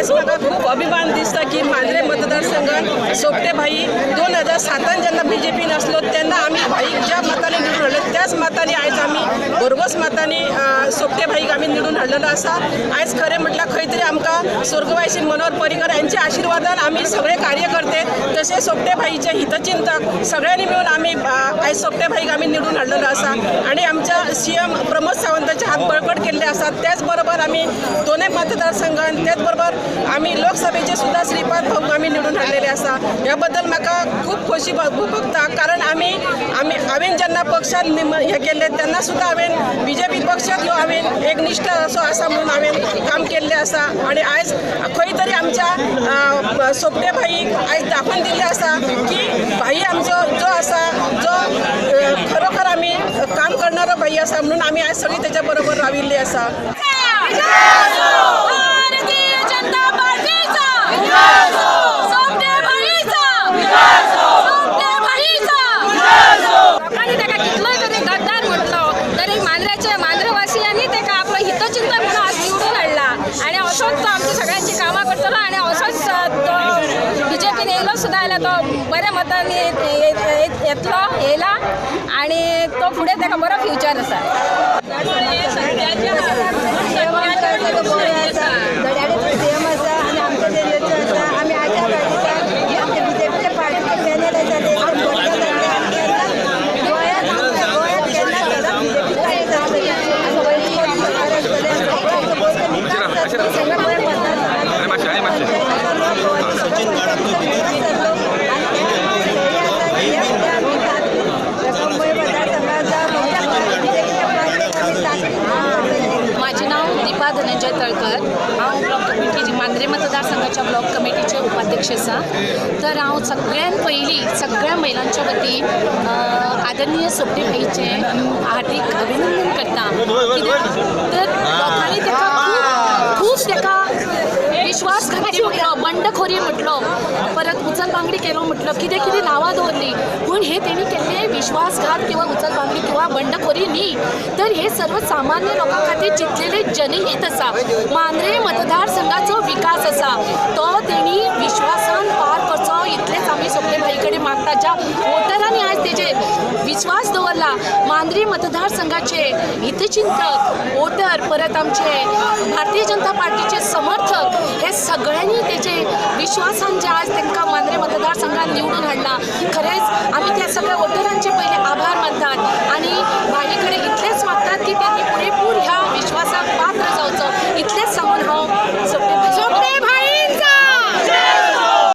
खरेंच म्हाका खूब अभिमान दिसता की मांद्रे मतदारसंघात सोपटे भाई 2007 जेन्ना बीजेपीन आसलो तेन्ना आमी भाईक ज्या मतांनी निवडून हाडले त्याच मतांनी आयज आमी भरघोस मतांनी सोपटे भाईक आमी निवडून हाडलेलो आसा. आयज खरें म्हटल्यार खंय तरी आमकां स्वर्गवासी मनोहर पर्रीकर यांच्या आशिर्वादान आमी सगळे कार्यकर्ते तशें सोपटे भाईचे हितचिंतक सगळ्यांनी मिळून आमी आयज सोपटे भाईक आमी निवडून हाडलेलो आसा. आनी आमच्या सीएम प्रमोद सावंताचे हात बळकट केल्ले आसात. त्याच बरोबर आमी दोनूय मतदारसंघान त्याच बरोबर आमी लोकसभेचे सुद्दां श्रीपाद भाऊ आमी निवडून हाडलेले आसा. ह्या बद्दल म्हाका खूब खोशी भोगता, कारण आमी आमी हांवें जेन्ना पक्षान हें केल्लें तेन्ना सुद्दां हांवें बीजेपी पक्षाक ह्यो हांवें एक निश्ठा असो आसा म्हणून हांवें काम केल्लें आसा. आनी आयज खंय तरी आमच्या सोपटे भाईक आयज दाखोवन दिल्लें आसा की भाई आमचो जो आसा जो खरोखर आमी काम करणारो भाई आसा म्हणून आमी आयज सगळीं तेच्या बरोबर राविल्ली आसा. भारतीय जनता पार्टीचा सोपटे भाईचा, सोपटे भाईचा. लोकांनी ताका कितलोय तरी गद्दार म्हटलो तरी मांद्र्याचे मांद्रेवासियांनी ताका आपलो हितचिंतक म्हणून आज निवडून हाडला आनी असोच तो आमची सगळ्यांची कामां करतलो आनी असोच तो बीजेपीन येयलो सुद्दां जाल्यार तो बऱ्या मतांनी येतलो येयला आनी तो फुडें ताका बरो फ्युचर आसा. सीएम आसा आनी आमच्या एरियेचो आसा. आमी आशा बायलेच्या आमच्या बीजेपीच्या पार्टीचे पॅनल आसा ते एकदम बडका जाल्ले आनी केन्ना गोंयांत आमच्या गोंयांत केन्ना सदांच बीजेपी पार्टी आसतली आनी गोंयची सरकार आसतलें आनी सगळो गोंयचो विकास जातलो, सगळें बरें मतदारसंघात माझे नाव दीपा धनंजय तळकर. हांव ब्लॉक कमिटी मांद्रे मतदारसंघाच्या ब्लॉक कमिटीचे उपाध्यक्ष आसा. तर हांव सगळ्यान पयलीं सगळ्या महिलांच्या वतीन आदरणीय सोपटे भाईचें हार्दीक अभिनंदन करता. कित्याक तर लोकांनी ताका खूब खूब ताका विश्वासघाती म्हटलो, बंडखोरी म्हटलो, परत उचलबांगडी केलो म्हटलो, कितें कितें नांवां दवरलीं, पूण हे तेणी केल्ले विश्वासघात किंवा उचलबांगडी किंवा बंडखोरी न्ही, तर हे सर्वसामान्य लोकां खातीर चिंतलेले जनहीत आसा. मांद्रे मतदारसंघाचो विकास आसा तो तेणी विश्वासान पार करचो इतलेंच आमी सोपटे भाई कडेन मागता. ज्या वोटरांनी आयज तेजेर विश्वास दवरला, मांद्रे मतदारसंघाचे हितचिंतक वोटर, परत आमचे भारतीय जनता पार्टीचे समर्थक, हे सगळ्यांनी तेजे विश्वासान जे आज तांकां मांद्रे मतदारसंघात निवडून हाडला, खरेंच आमी त्या सगळ्या वोटरांचे